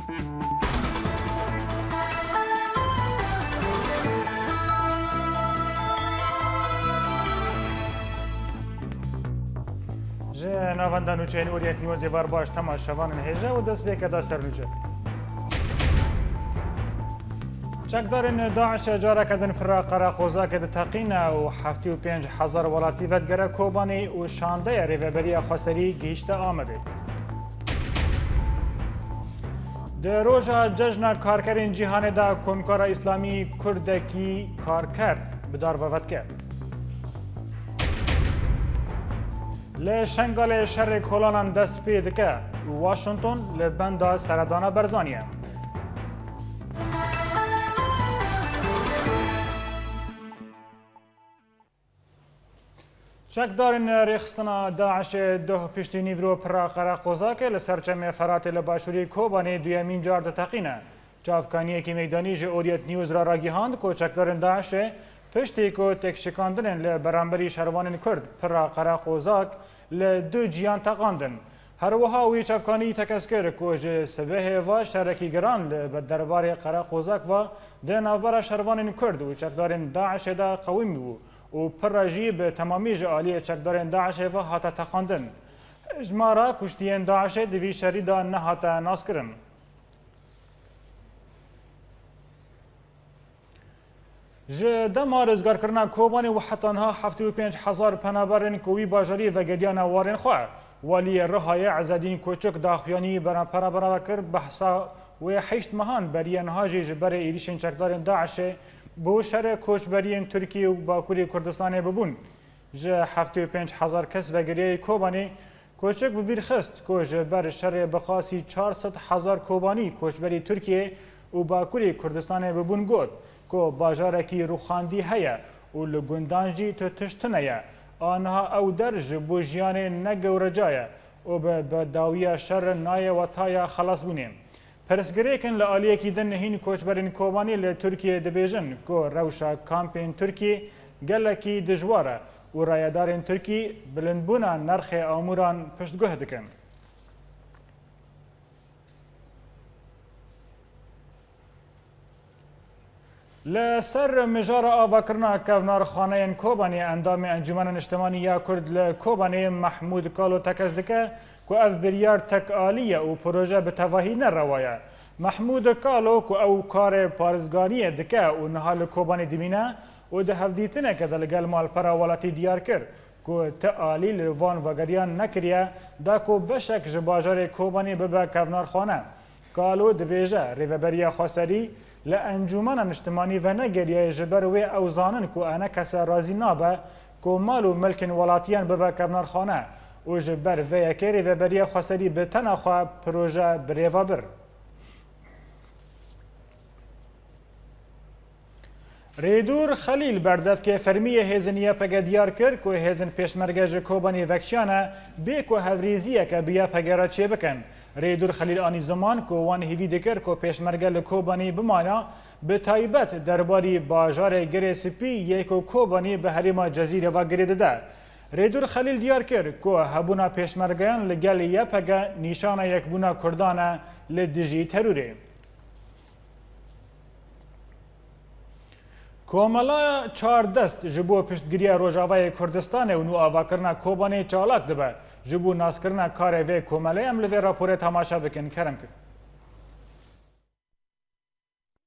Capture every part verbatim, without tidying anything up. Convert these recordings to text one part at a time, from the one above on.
Ji navenda nûçeyên Orient News ê bar baş temaşevanên hêja û dest pê ke da ser nûçe. Çekdarên DAIŞ'ê careke din pira Qereqozakê diteqîne û heftê û pênc hezar welatî vedigere Kobanê û şandeya Rêveberiya Xweserî gihîşte Amedê. Di roja Cejna Karkerên Cîhanê de Komkara Îslamî Kurdekî karker bi dar ve vedike. Li Şengalê şerê kolanan dest pê dike û Washington li benda seredana Barzanî ye. Çekdarên rêxistina DAIŞ'ê doh piştî nîvro pira Qereqozakê li ser çemê Feratê li başûrî Kobanê duyemîn car diteqîne. Çavkaniyekî meydanî ji Orient News re ragihand ku çekdarên DAIŞ'ê piştî ku têkşikandinên li beramberî şervanên Kurd pira Qereqozak li du ciyan teqandin. Her wiha wî çavkanî tekez kir ku ji sibehê ve şerekî giran li derbarê Qereqozak ve di navbera şervanên Kurd û çekdarên DAIŞ'ê de qewimî bû û pira jî bi temamî ji aliyê çekdarên DAIŞ'ê ve hate teqandin. Hejmara kuştiyên DAIŞ'ê di vî şerî de nehate naskirin. Ji dema rizgarkirina Kobanê û heta niha heftê û pênc hezar penaberên ku wî bajarî vegeriyane warên xwe. Waliyê Rihayê Ezedîn Koçik daxuyanî bera penaberan ve kir, behsa wê heşt mehan beriye niha jî ji berê êrîşên çekdarên DAIŞ'ê bo şerê koçberiyên Tirkiyê û Bakurê Kurdistanê bibûn. Ji heftê û pênc hezar kes vegiriyayê Kobanê Koçik bi bîr xist ku ji ber şerê bi qasî çar sed hezar Kobanî koçberî Tirkiyê û Bakurê Kurdistanê bibûn, got ku bajarekî rûxandî heye û li gundan jî tu tişt tune ye. Aniha ew der ji bo jiyanê ne gewreca ye û bi bedawiya şer nayê wetaya xelasbûnê. Pirsgirêkin li aliyekî din hîn koçberên Kobanî li Tirkiyê dibêjin ku rewşa kampên Tirkiyê gelekî dijwar e û rayedarên Tirkî bilindbûna nirxê amûran piştguh dikin. Li ser mijara avakirina kevnarxaneyên Kobanê, endamê Encûmena Niştimanî ya Kurd li Kobanê Mehmûd Kalo tekez dike ku ev biryar tek alî ye û proje bi tevahî ne rewa ye. Mehmûd Kalo ku ew karê parêzganiyê dike û niha li Kobanê dimîne û di hevdîtineke de li gel malpera welatî diyar kir ku ti alî li van vegeriyan nekiriye, da ku beşek ji bajarê Kobanê bibe kevnarxane. Kalo dibêje, Rêveberiya Xweserî li Encûmena Niştimanî venegeriye, ji ber wê ew zanin ku enekese razî nabe ku mal û milkên welatiyan bibe kevnarxane û ji ber vê yekê Rêveberiya Xweserî bi tena xwe proje bi rê ve bir. Rêdûr Xelîl, berdevkê fermî yê hêzên Y P G, diyar kir ku hêzên pêşmerge ji Kobanê vekişiyane bê ku hevrêziyeke bi Y P G re çêbikin. Rêdûr Xelîl anî ziman ku wan hêvî dikir ku pêşmerge li Kobanê bimana, bi taybet derbarî bajarê Girê Spî yê ku Kobanê bi herêma Cezîrê ve girê dide. Rêdûr Xelîl diyar kir ku hebûna pêşmergeyan li gel Y P G nîşana yekbûna Kurdan e li dijî terorê. Komela Çar Dest ji bo piştgiriya Rojavayê Kurdistanê û nûavakirina Kobanê çalak dibe. Ji bo naskirina karê vê komelê em li vê raporê temaşe bikin. Kerem kir.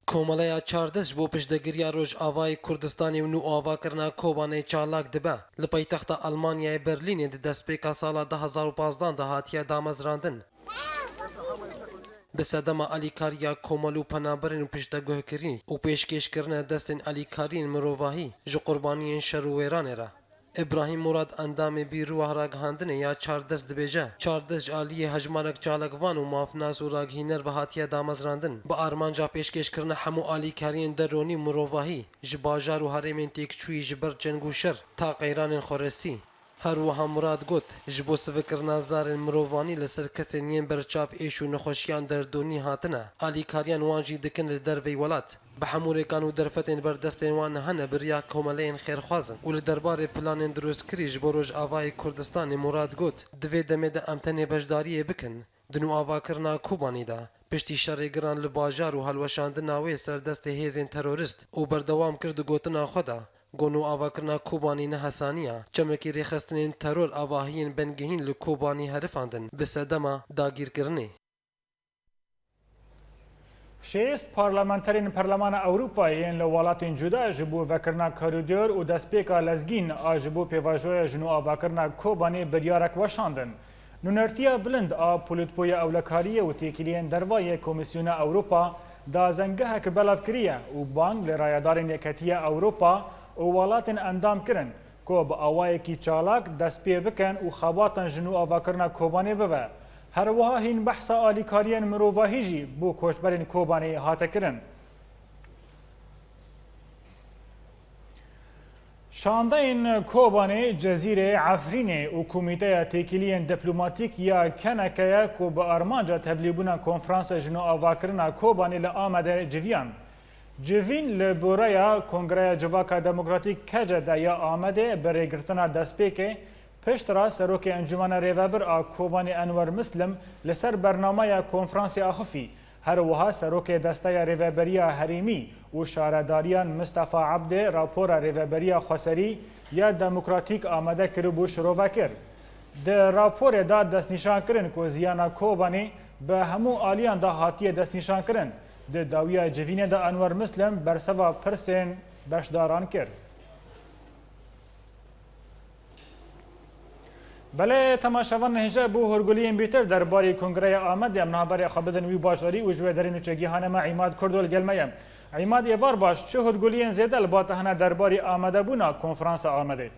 Komeleya Çar Dest ji bo piştgiriya Rojavayê Kurdistanê û nûavakirina Kobanê çalak dibe. Li paytexta Almanyayê Berlînê di destpêka sala du hezar û pazdeh de hatiye damezrandin. Bi sedema alîkariya komelî û penaberên û pişteguhkirin û pêşkêşkirine destên alîkariyên mirovahî ji qurbaniyên şer û wêranê re. Îbrahîm Murad, endamê Bîrûa Ragihandinê ya Çar Dest dibêje, Çar Dest ji aliyê hejmarek çalakvan û mafnas û ragihnîner ve hatiye damezrandin, bi armanca pêşkêşkirina hemû alîkariyên deronî û mirovahî ji bajar û herêmên têkçûyî ji ber ceng û şer ta qeyranên xwerestî. Her wiha Murad got, ji bo sivikirina zarên mirovanî li ser kesên yên berçav êş û nexweşiyan derdonî hatine, alîkariyan wan jî dikin li derveyî welat. Bi hemû rêkan û derfetên ber destên wan hene bi riya komeleyên xêrxwaz in û li derbarê planên dirustkirî ji bo Rojavayê Kurdistanê Murad got, di vê demê de em tenê beşdariyê bikin. Di nûavakirina Kobanê de Piştî şerê giran li bajar û helweşandina wê ser destê hêzên terorist û berdewam kir di gotina xwe de, ku nûavakirina Kobanê ne hesaniya, çemekî rêxistinên teror avahiyên bingehîn li Kobanê herifandin bi sedema dagîrkirinê. Şêst parlamenterên Perlemana Ewropayê yên li welatên cuda ji bo vekirina koridor û destpêka lezgîn a ji bo pêvajoya ji nû avakirina Kobanê biryarek weşandin. Nûnertiya bilind a polîtboya ewlekariyê û têkiliyên derva yê Komîsyona Ewropa da zengehek belav kiriye û bang li rayedarên Yeketiya Ewropa û welatên endam kirin, ku bi awayekî çalak dest pê bikin û xebatan ji nû avakirina Kobanê bibe. Her wiha hîn behsa alîkariyên mirovahî jî bo koçberên Kobanê hate kirin. Şandeyên Kobanê, Cezîrê, Efrînê û Komîteya Têkiliyên Diplomatîk ya K N K ye ku bi armanca tevlîbûna konferansa ji nû avakirina Kobanê li Amedê civiyan. Civîn li boreya Kongreya Civaka Demokratîk, K C D, ya Amedê bi rêgirtina destpêkê piştre Serokê Encûmena Rêvebir a Kobanê Enwer Muslim li ser bernameya konferansê axifî. Her wiha Serokê Desteya Rêveberiya Herêmî û Şaredariyan Mistefa Ebdê rapora Rêveberiya Xweserî ya Demokratîk amade kiribû şirove kir. Di raporê de destnîşan kirin ku ziyana Kobanê bi hemû aliyan de hatiye destnîşankirin. Di dawiya civînê de Enwer Muslim bersiva pirsên beşdaran kir. Belê, temaşevanên hêja, bo hûrguliyên bêtir derbarê Kongreya Amedê em niha berê xwe bidin wî bajarî û ji wê derê nûçegîhanê me Îmad Kurdo li gel me ye. Îmad, êvar baş, çi hûrguliyên zêde li ba te hene derbarê amadebûna konferansa Amedê?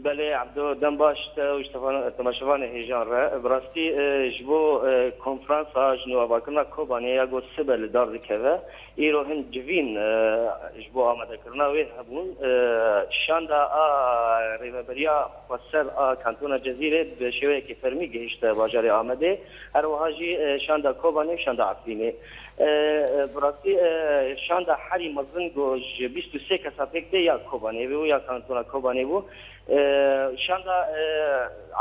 Belê Ebdo, dem baş te û ji tefan-, temaşevanê hêjan re. Bi rastî, e, ji bo, e, konferansa ji nûavakirina Kobanê ya ku sibe li dar dikeve, îro hin civîn, e, ji bo amadekirina wê hebûn. E, şanda a Rêveberiya Xweser a Kantona Cezîrê bi şêweyekî fermî gihişte bajarê Amedê. Her wiha jî, e, şanda Kobanê û şanda Efrînê. E, e, bi rastî, e, şanda herî mezin ku ji bîst û sê kesa pêk tê ya Kobanê bû, ya Kantona Kobanê bû. E, şanda, e,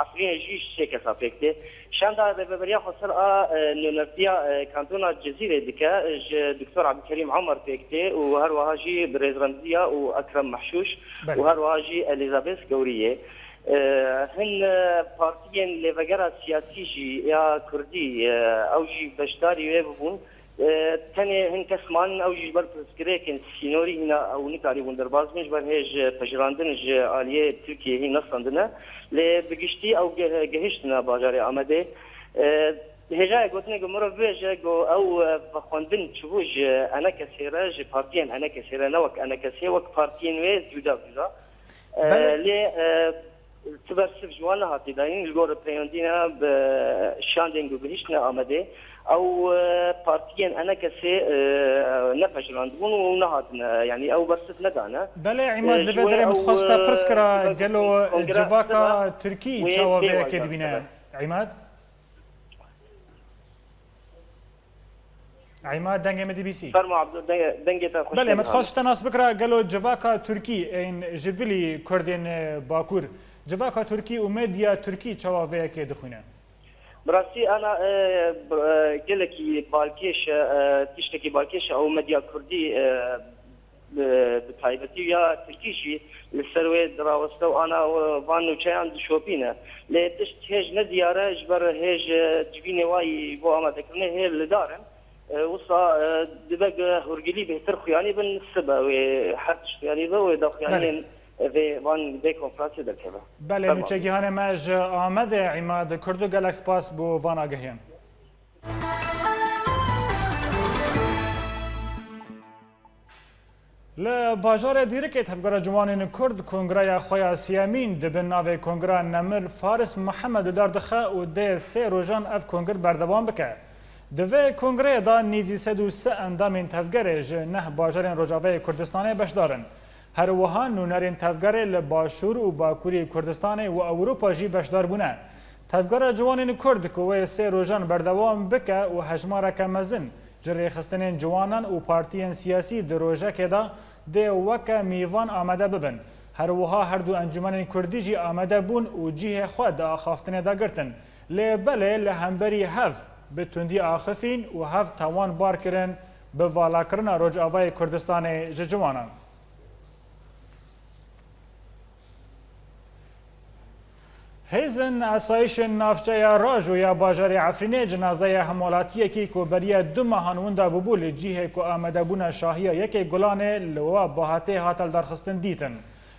Efrînê jî ji sê kesa pêk tê. Şanda Rêveberiya Xweser a, e, nûnertiya, e, Kantona Cezîrê dike, ji Doktor Ebdulkerîm Omer pêk tê û her wiha jî Birêz Remziya û Ekrem Mehşûş Belê. û her wiha jî Elîzabeth Gewrî yê. E, hin, e, partiyên lêvegera siyasî jî ya Kurdî, e, ew jî beşdarî wê bibûn. E, tenê hin kes man, ew jî ji ber pirsgirêkên sînorî hîna ew nikarîbûn derbas bin, ji ber hêj pejirandin ji aliyê Tirkiyê hîn nestandine. Lê bi giştî ew ge-, gihiştine bajarê Amedê. E, hêjayê gotinê ku mirov bibêje ku ew, e, vexwendin çûbû ji enekesê re, ji partiyên enekesê re, ne wek enekesê, wek partiyên wê cuda cuda. E, Belê. lê, e, Ti bersiv ji wan nehatî dayîn, li gor peyondîna bi şandên ku gihiştine Amedê, ew, e, partiyên enekesê, e, nepejirandibûn û nehatine, yanî ew bersiv nedane. Belê, Îmad, E, li ji vê wê derê min ew, dixwest te e, pirs kira, gelo civaka Tirkî çawa vê yekê dibîne? Îmad? Eyma, dengê min dibîsî. Fermo Abdo, denge-, dengê te xweş Belê, te min dixwest ji te nas bikira, gelo civaka Tirkî ên ji bilî Kurdên, e, Bakur, civaka Tirkî û medya Tirkî çawa vê yekê dixwîne? Bi rastî ana, e, b-, e, gelekî balkêş e, e, tiştekî balkêş e, ew medya Kurdî, e, bi, bi taybetî ya Tirkî jî li ser wê diraweste û ana, e, van nûçeyan dişopîne. Lê tişt hêj ne diyar e, ji ber hêj, e, civînê wayî bo amadekirinê hê li dar in. E, wisa, e, dibe ku hûrgilî bêhtir xuyanî bin, sibe wê her tişt xuyanî be, wê daxuyaniyên Belê. vê van vê konferansê derkeve. Belê, Ferman. nûçegîhanê me ji Amedê, Îmad Kurdo, gelek spas bo van agehiyan. Li bajarê Dîrikê Tevgera Ciwanên Kurd kongreya xwe ya siyemîn di bin navê Kongra Nemir Faris Mihemed li dar dixe û dê sê rojan ev kongir berdewam bike. Di vê kongreyê de nêzî sed û sî endamên tevgerê ji neh bajarên Rojavayê Kurdistanê beşdar in. Her wiha nûnerên tevgerê li Başûr û Bakurê Kurdistanê û Ewropa jî beşdar bûne. Tevgera Ciwanên Kurd ku wê sê rojan berdewam bike û hejmareke mezin ji rêxistinên ciwanan û partiyên siyasî di rojekê de dê weke mêvan amade bibin. Her wiha her du encûmenên Kurdî jî amade bûn û cihê xwe di axaftinê de girtin. Lê belê li hemberî hev bi tundî axifîn û hev tawan bar kirin bi valakirina Rojavayê Kurdistanê ji ciwanan. Hêzên esayîşên navçeya Rajo ya bajarê Efrînê cenazeya hemwelatiyekî ku beriya du mehan winda bûbû li cihê ku amadebûna şahiya yekê Gulanê li wa bahatê hate lidarxistin dîtin.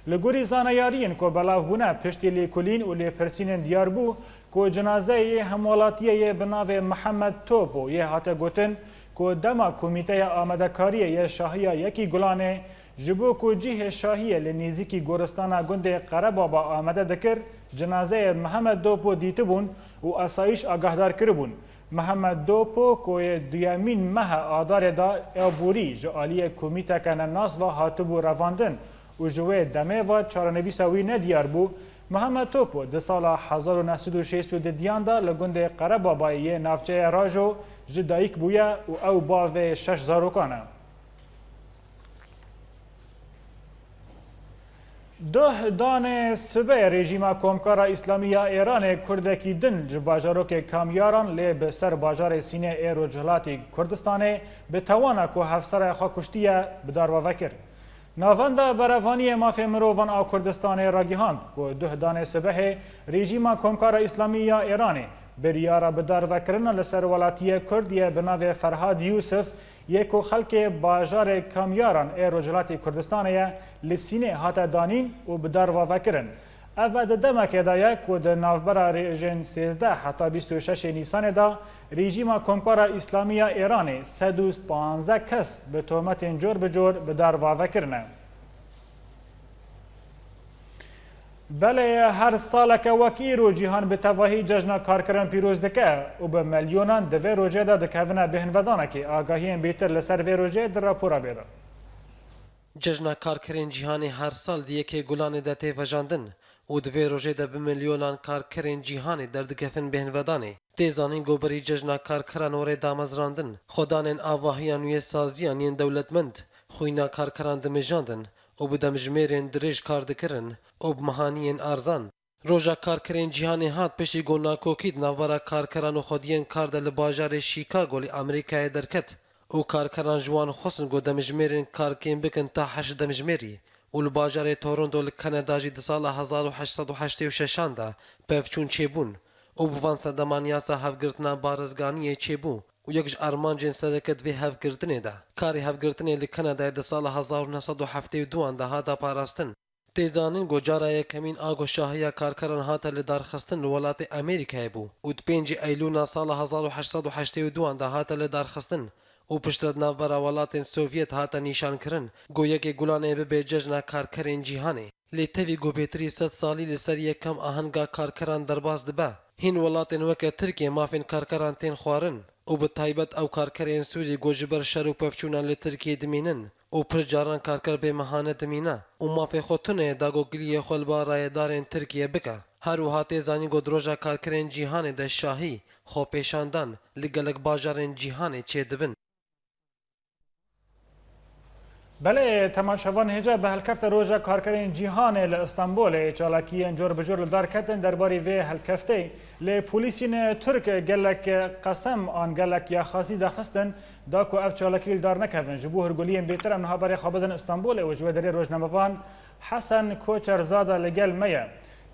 Li gorî zanayariyên ku belav bûne piştî lêkolîn û lêpirsînên diyar bû ku cenazeyê yê hemwelatiyê yê bi navê Mihemed Topo yê hate gotin ku dema Komîteya Amadekariyê yê Şahiya Yekî Gulanê ji bo ku cihê şahiyê li nêzîkî goristana gundê Qerebaba amade dikir, cenazeyê Mihemed Dopo dîtibûn û esayîş agahdar kiribûn. Mihemed Dopo ku yê duyemîn meha Adarê de ya borî ji aliyê komîteke nenas ve hatibû revandin û ji wê demê ve çarenivîsa wî nediyar bû, Mihemed Topo di sala hezar û neh sed û şêst û dudiyan de li gundê Qerebabayê yê navçeya Rajo ji dayik bûye û ew bavê şeş zarokan e. Duh danê sibê rejîma Komkara Îslamî ya Êranê kurdekî din ji bajarokê Kamyaran lê bi ser bajarê Sînê ê Rojhilatî Kurdistanê bi tewana ku hevsera xwe kuştiye bi dar ve vekir. Navenda Berevaniyê Mafê Mirovan a Kurdistanê ragihand ku duh danê sibehê rejîma Komkara Îslamî ya Êranê biryara bi dar vekirina li ser welatiyê Kurd yê bi navê Ferhad Yûsif yê ku xelkê bajarê Kamyaran ê Rojhilatê Kurdistanê ye, li Sînê hate danîn û bi dar ve vekirin. Ev di demekê de ye ku di navbera rêjên sêzdeh heta bîst û şeş ê Nîsanê de rejîma Komkara Îslamî ya Êranê sed û panzdeh kes bi tohmetên cor bi cor bi dar ve vekirine. Belê, her saleke wek îro cîhan bi tevahî cejna karkeran pîroz dike û bi milyonan di vê rojê de dikevine bêhnvedanekê. Agahiyên bêtir li ser vê rojê di rapora bê de. Cejna karkerên cîhanê her sal di yekê Gulanê de tê vejandin û di vê rojê de bi milyonan karkerên cîhanê derdikevin bêhnvedanê. Tê zanîn ku berî cejna karkeran were damezrandin, xwedanên avahiyan û yê saziyan yên dewletmend, xwîna karkeran dimijandin û bi demjimêrên dirêj kar dikirin û bi mehaniyên erzan. Roja Karkerên Cîhanê hat piştî ku nakokî di navbera karkeran û xwediyên kar de li bajarê Chicago li Amerîkayê derket û karkeran ji wan xwestin ku demjimêrên kar kêm bikin ta heşt demjimêrî û li bajarê Toronto li Kanada jî di sala hezar û heşt sed û heştê û şeşan de pevçûn çêbûn û bi van sedeman yasa hevgirtina barizganiyê çêbû û yek ji armancên sereke di vê hevgirtinê de karê hevgirtinê li Kanadayê di sala hezar û neh sed û heftê û duan de hate parastin. Tê zanîn ku cara yekemîn a ku şahiya karkeran hate lidarxistin li welatê Amerîkayê bû û di pêncî Eylûna sala hezar û heşt sed û heştê û duan de hate lidarxistin û piştre di navbera welatên Sovyet hate nîşankirin ku yekê Gulanê bibe cejna karkerên cîhanê. Lê tevî ku bêtirî sed salî li ser yekem ahenga karkeran derbas dibe, hîn welatên weke Tirkiye mafên karkeran tên xwarin û bi taybet ew karkerên Sûrî ku ji ber şer û pevçûnan li Tirkiyê dimînin û pir caran karker bê mehane dimîne û mafê xwe tune ye da ku giliyê xwe li ba rayedarên Tirkiye bike. Her wiha tê zanîn ku di Roja Karkerên Cîhanê de şahî, xwepêşandan li gelek bajarên cîhanê çêdibin. Belê, temaşevan hêja bi helkefta Roja Karkerên Cîhanê li Îstanbulê çalakiyên cor bi cor li dar ketin derbarê vê helkeftê. Lê polîsên Tirk gelek qesem an gelek yaxasî daxistin da ku ev çalakî li dar nekevin. Ji bo hûrguliyên bêtir em niha berê xwe bidin Îstanbulê û ji wê derê rojnamevan Hesen Koçerzade li gel me ye.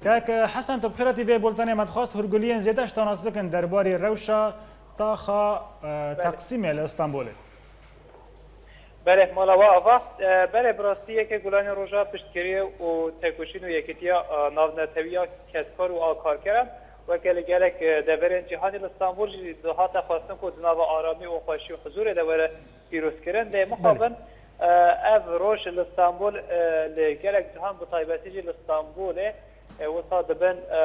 Kek Hesen, tu bi xêr hatî vê bultenê. Me dixwest hûrguliyên zêde ji te nas bikin derbarê rewşa taxa, e, Belê. Teqsîmê li Îstanbulê. Belê, mala we ava. E, belê, bi rastî yekê Gulanê Roja piştgiriye û tekoşîn û yekîtiya, e, navnetewiya kedkar û a karkeran weke li gelek, e, deverên cîhanê li Stenbol jî dihate xwestin ku di nava aramî û xweşî û huzûrê de were pîrozkirin. Lê Belê. mixabin, e, ev roj li Stenbol, e, li gelek cihan, bi taybetî jî li Stenbolê, e, wisa dibin, e,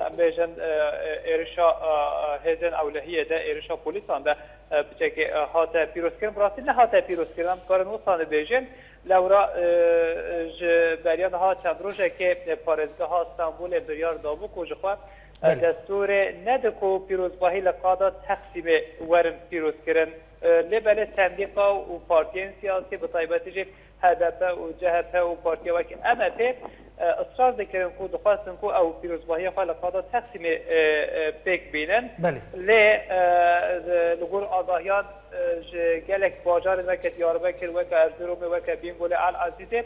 em bêjin, e, e, êrişa, e, e, hêzên ewlehiyê de, êrişa polîsan de, e, piçekê, e, hate pîrozkirin. Bi rastî nehate pîrozkirin, em dikarin wisa bêjin. Lewra, e, e, ji beriya niha çend rojekê, e, parêzgeha Stenbolê biryar dabû ku ji xwe, e, Belê. destûrê nede ku pîrozbahî li qada Teqsîmê werin pîrozkirin. E, lê belê sendîqa û partiyên siyasî, bi taybetî jî H D P û C H P û partiya wekî M H P, e, e, israr dikirin ku dixwestin ku ew pîrozbahiya xwe li qada Texsîmê, e, e, pêk bînin. Belê. Lê, e, li gor agahiyan, e, ji gelek bajarên weke Diyarbekir, weke Erzurumê, weke Bîngolê, El Ezîzê,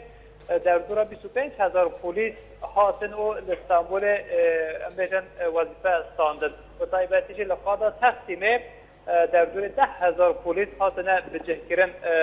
e, derdora bîst û pênc hezar polîs hatin û li Stenbolê, e, em bêjin, e, wezîfe standin. Bi taybetî jî li qada Texsîmê, e, derdorê deh hezar polîs hatine bicihkirin. E,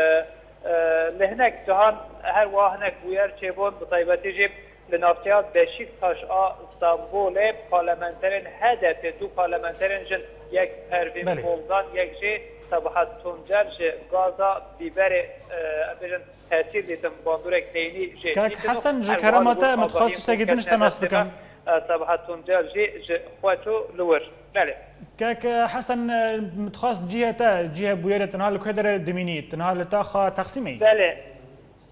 e, li hinek cihan her wiha hinek bûyer çêbûn, bi taybetî jî li navçeya Beşîktaş a Stenbolê parlamenterên H D P, du parlamenterên jin, yek Pervîn Belê. Buldan, yek jî Sabahat Tuncer ji gaza bîberê, e, em bêjin tesîr dîtin, bandorek neyînî jê Kak dîtin û Hesen, ji her wiha kerema li te, gor min dixwest agahiyên tiştekî din ji te nas bikim. E, Sabahat Tuncer jî ji xwe çû li wir. Belê. Kek Hesen, e, min dixwest cihê te, cihê bûyerê te niha li ku derê dimînî? Te niha li taxa Texsîmê yî? Belê.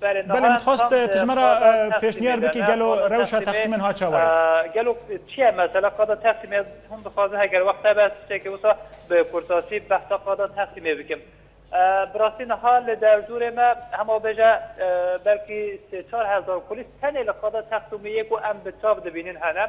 Belê, Belê, niha min dixwest, tam, e, tu ji me re, e, pêşniyar bikî, gelo rewşa Texsîmê niha çawa ye? E, gelo çi ye mesela qada Texsîmê? Hûn dixwazin heger wext hebe ez tiştekî wisa bi kurtasî behsa qada Texsîmê bikim. E, bi rastî niha li derdorê me hema bêje, e, belkî sê çar hezar polîs tenê li qada Texsîmê yê ku em bi çav dibînin hene.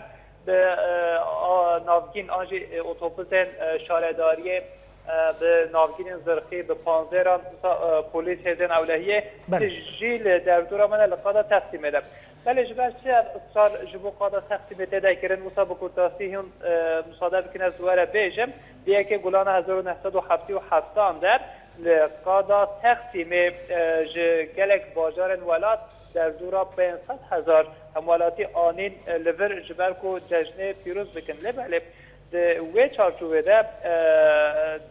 Bi, e, a, navgîn an jî, e, otobusên, e, şaredariyê, e, bi navgînên zirxî, bi panzêran, e, polîs hêzên ewlehiyê Belê. Tijî li derdora me ne li qada Texsîmê de. Belê ji ber çi ev israr ji bo qada Texsîmê tê de kirin, wisa bi kurtasî hûn, e, musade bikin ez were bêjim. Di yekê Gulana hezar û neh sed û heftê û heftan de li qada Texsîmê, e, ji gelek bajarên welat derdora pênc sed hezar hemwelatî anîn, e, li vir ji ber ku cejnê pîroz bikin. Lê belê di wê çarçovê de, e,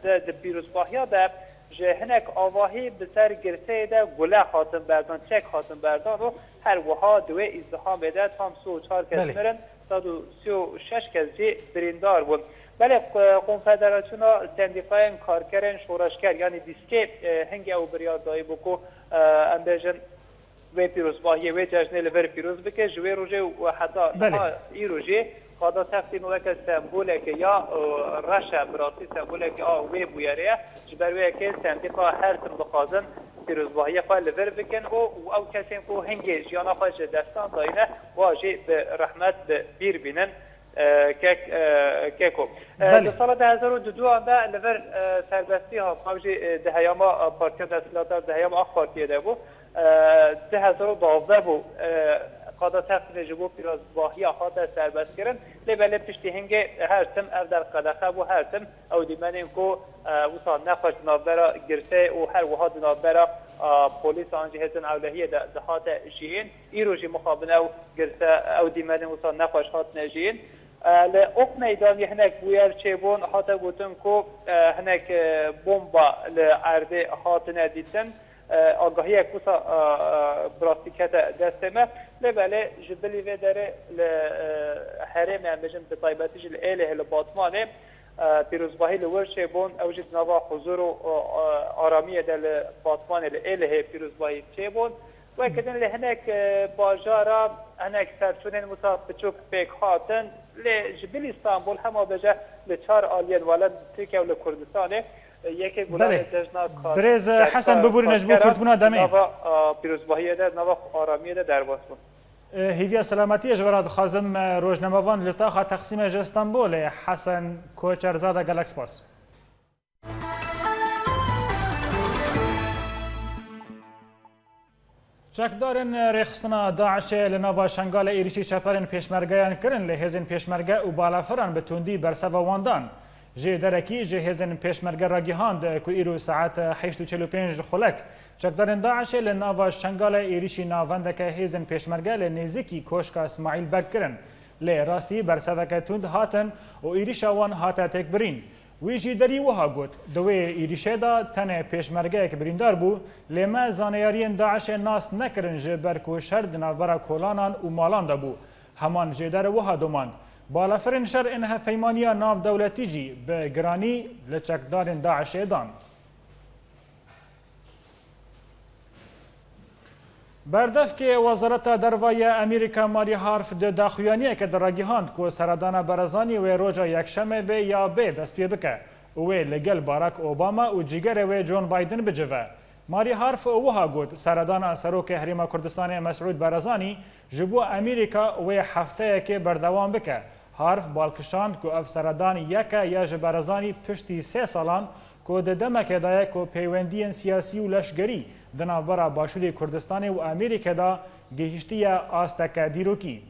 di, di pîrozbahiya de ji hinek avahî bi ser girseyê de gule hatin berdan, çek hatin berdan û her wiha di wê îzdihamê de tam sî û çar kes Belê. Mirin, sed û sî û şeş kes jî birîndar bûn. Belê, Konfederasyona Sendîkayên Karkerên Şoreşger, yanî dîskê, e, hingê ew biryar dayî bû ku, e, em bêjin, wê pîrozbahiyê, wê cejnê li vir pîroz bike. Ji wê rojê û heta Belê. Niha îro jî qada Texsîm weke semboleke ya, e, reş e, bi rastî semboleke a wê bûyerê ye. Ji ber wê yekê sendîka her tim dixwazin pîrozbahiyê xwe li vir bikin û, û ew kesên ku hingê jiyana xwe ji destan dayîne, wa jî bi rehmet bi bîr bînin. E, kek, e, keko. E, Belê. Di sala du hezar û duduan de li vir, e, serbestî hat, ew jî, e, di heyama, e, Partiya Desthilatdar, di heyama AK Partiyê de bû. E, du hezar û duwazdeh bû, e, qada Texsîmê ji bo pîrozbahiya hate serbestkirin. Lê belê piştî hingê her tim ev der qedexe bû, her tim ew dîmenên ku, e, wisa nexweş di navbera girseyê û her wiha di navbera, e, polîsan jî hêzên ewlehiyê de dihate jiyîn. Îro jî mixabin ew girse, ew dîmenên wisa nexweş hatine jiyîn. E, li Ok Meydanê hinek bûyer çêbûn, hate gotin ku, e, hinek, e, bomba li erdê hatine dîtin. E, agahiyek wisa, e, e, bi rastî kete destê me. Lê belê ji bilî vê derê li, e, herêmê, em bêjin bi taybetî jî li Êlihê, li Batmanê, e, pîrozbahî li wir çêbûn. Ew jî di nava huzur û, e, e, aramiyê de li Batmanê, li Êlihê pîrozbahî çêbûn. Weke din li hinek, e, bajara, hinek serçûnên wisa biçûk pêk hatin, lê ji bilî Stenbol hema bêje li çar aliyên welat, li Tirkiye û li Kurdistanê, e, yekê gulanê Belê. Cejna Kar-, Birêz, e, Hesen, Kar-, bibûrîne ji me Karkeran kurtbûna demê. Nava, a, pîrozbahiyê de, nava aramiyê de derbas bûn. E, hêviya selametiyê ji we re dixwazim, e, rojnamevan li taxa Texsîmê ji Stenbolê, Hesen Koçerzade, gelek spas. Çekdarên rêxistina DAIŞê li nava Şengalê êrîşî çeperên pêşmergeyan kirin, lê hêzên pêşmerge û balafiran bi tundî berseva wan dan. Jêderekî ji hêzên pêşmerge ragihand ku îro saet heşt û çil û pênc xulek çekdarên DAIŞê li nava Şengalê êrîşî navendeke hêzên pêşmerge li nêzîkî Koşka Smaîl Beg kirin. Lê rastî berseveke tund hatin û êrîşa wan hate têkbirîn. Wî jî derî wiha got, di wê êrîşê de tenê pêşmergeyek birîndar bû, lê me zaneyariyên DAIŞê nas nekirin ji ber ku şer di navbera kolanan û malan de bû. Heman jêder wiha domand, balafirên şer ên hevpeymaniya navdewletî jî bi giranî li çekdarên DAIŞê dan. Berdevkê Wezareta Derve ya Amerîka Marie Harf di daxuyaniyeke de ragihand ku seredana Barzanî wê roja Yekşemê bê ya bê dest pê bike û wê li gel Barack Obama û cîgerê wê John Biden bicive. Marî Harf wiha got, seredana Serokê Herêma Kurdistanê Mesûd Barzanî ji bo Amerîka wê hefteyekê berdewam bike. Harf bal kişand ku ev seredan yek e ya ji Barzanî piştî sê salan ku di demekê de ye ku peywendiyên siyasî û leşgerî di navbera Başûrê Kurdistanê û Amerîkê de gihîştiye asteke dîrokî.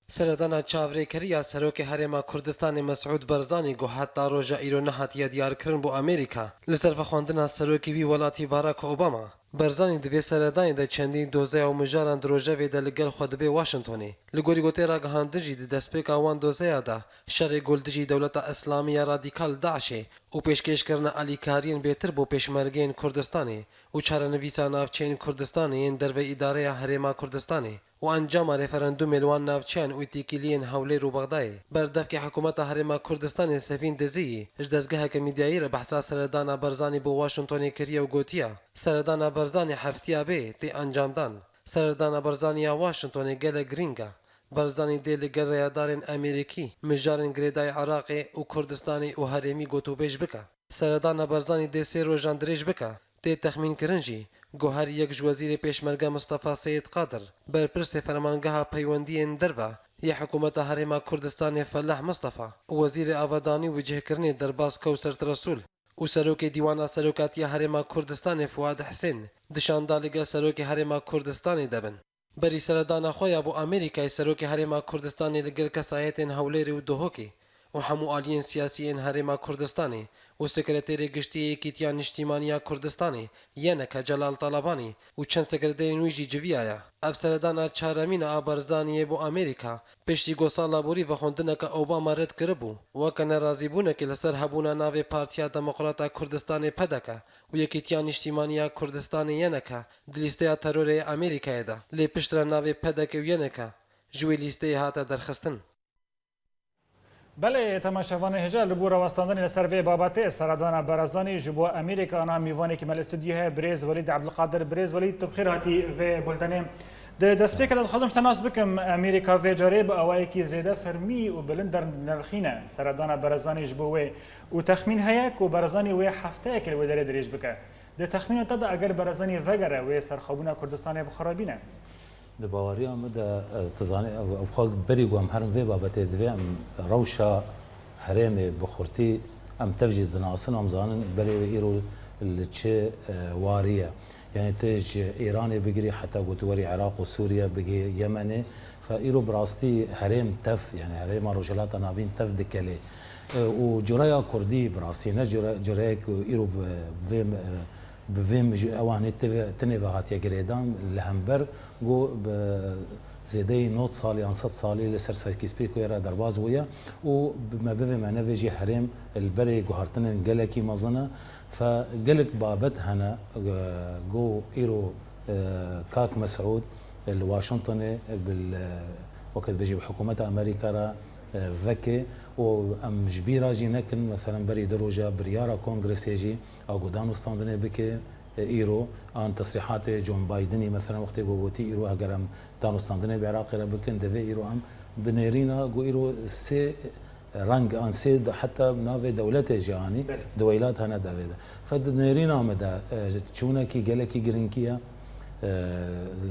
Seredana çavrêkerî ya Serokê Herêma Kurdistanê Mesûd Barzanî ku heta roja îro nehatiye diyarkirin bo Amerîka, li ser vexwendina serokê wî welatî Barack Obama, Barzanî di vê seredanê de çendîn dozeya û mijaran di rojevê de li gel xwe dibe Washingtonê. Li gorî gotê ragihandin jî di destpêka wan dozeya de şerê ku li dijî Dewleta Îslamî ya Radîkal DAIŞê û pêşkêşkirina alîkariyên bêtir bo pêşmergeyên Kurdistanê û çarenivîsa navçeyên Kurdistanê yên derveyî îdareya Herêma Kurdistanê û encama referandûmê li wan navçeyan û têkiliyên Hewlêr û Bexdayê. Berdevkê Hikûmeta Herêma Kurdistanê Sevîn Diziyî ji dezgeheke medyayî re behsa seredana Barzanî bo Washingtonê kiriye û gotiye, seredana Barzanî heftiya bê tê encamdan. Seredana Barzanî ya Washingtonê gelek girîng e. Barzanî dê li gel rêyadarên Amerîkî, mijarên girêdayî Iraqê û Kurdistanê û herêmî gotûbêj bike. Seredana Barzanî dê sê rojan dirêj bike. Tê texmînkirin jî ku her yek ji Wezîrê Pêşmerge Mistefa Seyîd Qadir, Berpirsê Fermangeha Peywendiyên Derve yê Hikûmeta Herêma Kurdistanê Feleh Mistefa û Wezîrê Avadanî û Bicihkirinê Derbas Kewser Resûl û Serokê Dîwana Serokatiya Herêma Kurdistanê Fuad Hisên di şanda li gel Serokê Herêma Kurdistanê de bin. Berî seredana xwe ya bo Amerîkayê Serokê Herêma Kurdistanê li gel kesayetên Hewlêrê û Duhokê û hemû aliyên siyasî yên Herêma Kurdistanê û Sekreterê Giştî yê Yekîtiya Niştîmanî ya Kurdistanê, Y N K, Celal Talabanî û çend sekreterên wî jî civiyaye. Ev seredana çaremîn e a Barzaniyê bo Amerîka, piştî ku sala borî vexwendineke Obama red kiribû, weke nerazîbûnekê li ser hebûna navê Partiya Demokrata Kurdistanê, P D K, û Yekîtiya Niştîmanî ya Kurdistanê, Y N K, di lîsteya terorê yê Amerîkayê de, lê piştre navê P D K û Y N K ji wê lîsteyê hate derxistin. Belê, temaşevanê hêja, li bo rawestandinê li ser vê babetê, seredana Barzanî ji bo Amerîka, ana mîvanekî me li stûdyoyê heye, birêz Welîd Ebdulkadir. Birêz Welîd, tu bi xêr hatî vê bultenê. Di destpêkê de dixwazim ji te nas bikim, Amerîka vê carê bi awayekî zêde fermî û bilind dernirxîne seredana Barzanî ji bo wê û texmîn heye ku Barzanî wê hefteyekê li wê derê dirêj bike. Di texmîna te de eger Barzanî vegere, wê serxwebûna Kurdistanê bi xwe re bîne? Di baweriya min de, e, tu zanî, ev, ev xwe berî ku em herin vê babetê, divê em rewşa herêmê bi xurtî em tev jî dinasin, em zanin berê wê îro li çi, e, warî ye. Yanî tu ji Îranê bigirî heta ku tu werî Iraq û Sûriye bigê Yemenê, fe îro bi rastî herêm tev, yanî herêma Rojhilata Navîn tev dikelê. E, û cureya Kurdî bi rastî ne cure-, cureyek îro bi, bi vê, e, bi vê mij-, ewanê tê ve-, tinê ve hatiye girêdan li hember ku bi zêdeyî nod salî yan sed salî li ser Sykes-Picot re derbas bûye û bi me bivê me nevê jî herêm li berê guhartinên gelekî mezin e. Fe gelek babet hene, e, ku îro, e, kak Mesûd, e, li Washingtonê, e, bil, e, weke dibêjî bi hikûmeta Amerîka re, e, veke û em ji bîra jî nekin, meselen berî du roja biryara Kongresê jî a ku danûstandinê bike, e, îro, an tesrîhatê John Bidenî, meselen wextê ku gotî îro eger em danûstandinê bi Iraqê re bikin, divê îro em bi nêrîna ku îro sê reng an sê de, heta navê dewletê jî anî, Belê. Di weylat hene devê de. Fe di nêrîna me de, e, çûnekî gelekî girîngî ye, e,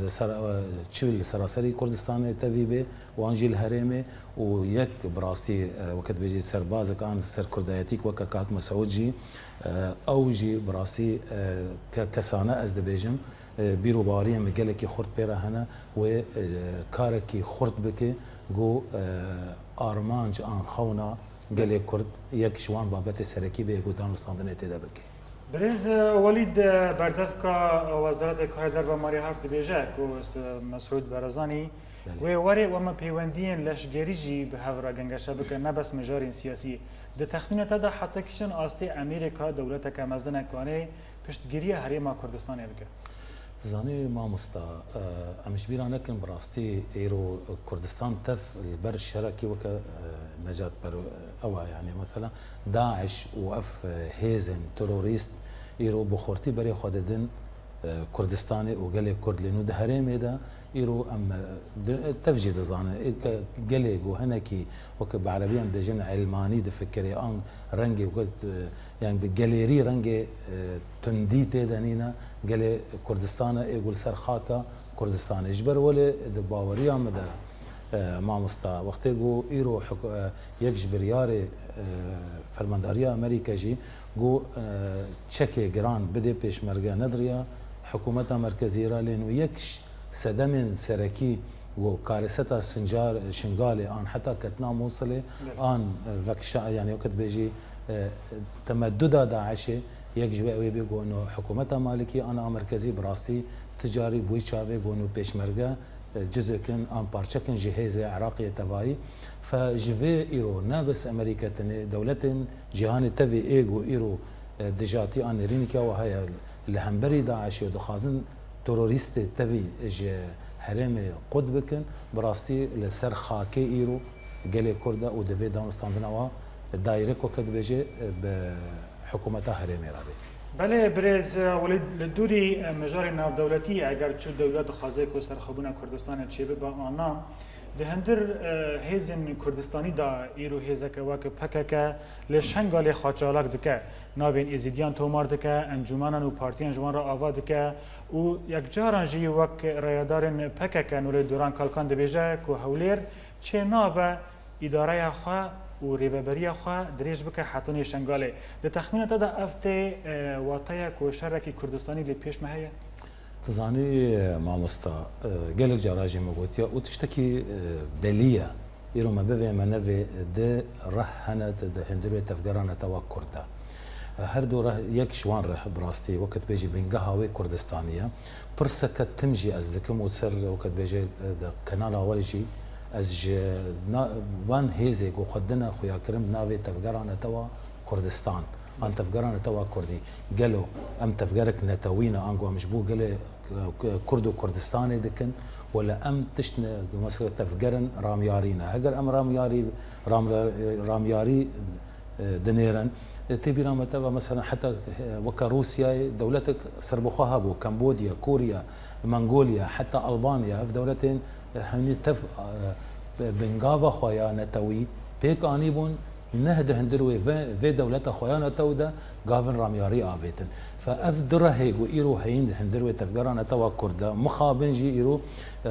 li ser, e, çi li seraserî Kurdistanê tevî bê, wan jî li herêmê û yek bi rastî, e, weke dibêjî serbazek an serkurdayetîk weke kak Mesûd jî, e, ew jî bi rastî, e, ke-, kesane ez dibêjim, e, bîrobariyên min gelekî xurt pê re hene, wê, e, karekî xurt bike ku, e, armanc an xewna gelê Kurd yek ji wan babetê serekî bê ku danûstandinê tê de bike. Birêz Welîd, berdevka Wezaretê Karê Derve Marî Harf dibêje ku s-, Mesûd Barzanî Belê. Wê were û em peywendiyên leşgerî jî bi hev re gengeşe bike, ne bes mijarên siyasî. Di texmîna te de heta kîjan astê Amerîka dewleteke mezin e ku anê piştgiriya Herêma Kurdistanê bike? Dizanî mamosta, e, em ji bîra nekin, bi rastî îro Kurdistan tev li ber şerekî weke, e, necatper, e, ew e, yanî mesela DAIŞ û ev, e, hêzên terorîst îro bi xurtî berê xwe didin, e, Kurdistanê û gelê Kurd lê nû di herêmê de îro em, e, di, tev jî dizanin. Ê ke gelê ku hinekî weke bi erebî em dibêjin elmanî difikirê an rengê weke, e, yani bi gelêrî rengê, e, tundî tê de nîne, gelê Kurdistan e ê ku li ser xaka Kurdistanê. Ji ber welê di baweriya min de, e, mamosta, wextê ku îro hik-, e, yek ji biryarê, e, Fermandariya Amerîka jî got, e, çekê giran bidê pêşmerge nediriya hikûmeta merkezî re, lê nû yek ji sedemên serekî ku kareseta Sincar-, Şingalê an heta ketina Mûsilê Evet. an, e, vekşa, yani weke dibêjî, e, temeduda DAIŞê, yek ji we ew ê bê ku nû hikûmeta Malikî an a merkezî bi rastî ti carî bûyî çavê ku nû pêşmerge, e, cizek in an parçek in ji hêzê Iraqê yê tevayî. Fe ji vê îro ne bes Amerîka tenê, dewletên cîhanê tevî ê ku îro, e, dijatî an nêrîneke wa heye li hemberî DAIŞê û dixwazin terorîstê tevî ji herêmê qut bikin, bi rastî li ser xakê îro gelê Kurd e û di vê danûstandina wa direct weke dibêje, e, bi hikûmeta herêmê re bê. Belê birêz, e, Welîd, li dûrî, e, mijarê navdewletî, eger çi dewlet dixwaze ku serxwebûna Kurdistanê çêbibe an na, di hundir, e, hêzên Kurdistanî de îro hêzeke wek P K K li Şengalê xwe çalak dike, navên Êzîdiyan tomar dike, encûmenan û partiyan ji wan re ava dike û yekcaran jî wek rayedarên P K K Nûrê Duran Kalkan dibêje ku Hewlêr çê nabe îdareya xwe û rêveberiya xwe dirêj bike hetanî Şengalê. Di texmîna te de ev tê, e, wateya ku şerekî Kurdistanî li pêş me heye? Dizanî, e, mamosta, e, gelek cara jî me gotiye û tiştekî, e, delî ye. Îro me bivê me nevê di reh hene di, di hundir wê tevgera netewa Kurd de. E, her du reh, yek ji wan reh bi rastî weke dibêjî bingeha wê Kurdistanî ye. Pirseke tim jî ez dikim û ser weke dibêje, e, di kanala we jî ez ji na-, van hêzê ku xwe dine xuyakirin bi navê tevgera netewa Kurdistan an tevgera netewa Kurdî. Gelo em tevgerek netewî ne, ango em ji bo gelê, e, Kurd û Kurdistanê dikin, wele em tişt ne, mesela tevgerin ramyarî ne. Heger em ramyarî, ram-, ramyarî, e, dinêrin, e, tê bîra me teva, mesela heta, e, weke Rûsyayê dewletek serbixwe hebû, Kambodya, Korya, Mongolya, heta Albanya, ev dewletên, e, hemî tev, e, bingava xwe ya netewî pêk anîbûn, neh di hundir wê ve, vê dewleta xwe ya netew de gavin ramyarî avêtin. Fe ev du rehê ku îro heyîn di hundir wê tevgera netewa Kurd de, mixabin jî îro, e,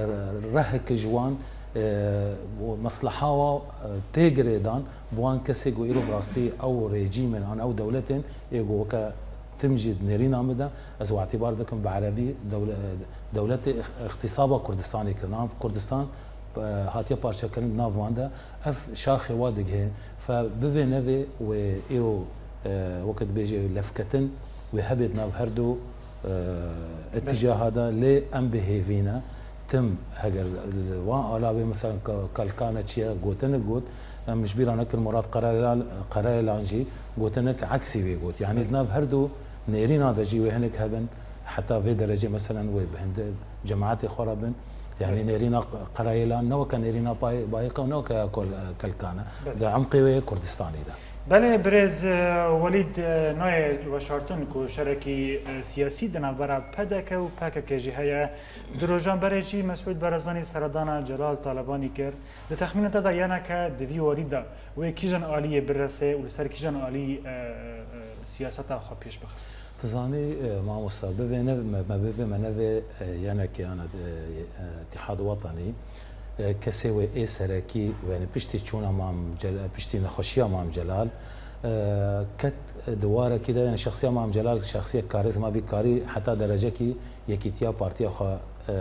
reheke ji wan, e, û mesleha wa, e, tê girêdan, bi wan kesê ku îro bi rastî ew rejîmên an ew dewletên ê ku weke tim jî di nêrîna min de, ez û îtibar dikim bi erebî dewle-, dewletê ixtîsaba Kurdistanê kirin. An Kurdistan, e, hatiye parçekirin di nav wan de. Ev şaxê wa digihê. Fe bivê nevê wê îro, e, weke dibêje lefketin wê hebê di nav her du, e, îtîcaha de, lê em bi hêvî ne. Tim heger li wan alabê, mesela Ka-, Kalkana çi ye, gotinek got, em ji bîra nekin Murat Karayelan, Karayelan jî gotinek eksî wê got. Yanî di nav her du nêrîna de jî wê hinek hebin, heta vê derecê, mesela wê bi hinde cemaetê xwe re bin. Yanî Evet. nêrîna Karayelan ne weke nêrîna Pay-, Bayika û ne weke ya Kol-, Kalkana. Evet. Di emqê wê Kurdistanê de. Belê birêz, e, Welîd, e, nayê weşartin ku şerekî, e, siyasî di navbera P D K û P K K jî heye. Du rojan berê jî Mesûd Barzanî seredana Celal Talebanî kir. Di texmîna te de yeneke di vî warî de wê kîjan aliyê birese û li ser kîjan alî, e, e, e, siyaseta xwe pêş bixe? Dizanî, e, mamosta, bivê ne, me, me bivê me nevê, e, yenekê, yan, e, e, Îtîhad Wetanî, e, kesê wê ê serekî, yani piştî çûna Mam Cel-, piştî nexweşiya Mam Celal, e, ket di warekî de, yani şexsiya Mam Celal, şexsiyek karîzma bî, karî heta derecekî yekîtiya partiya xwe, e,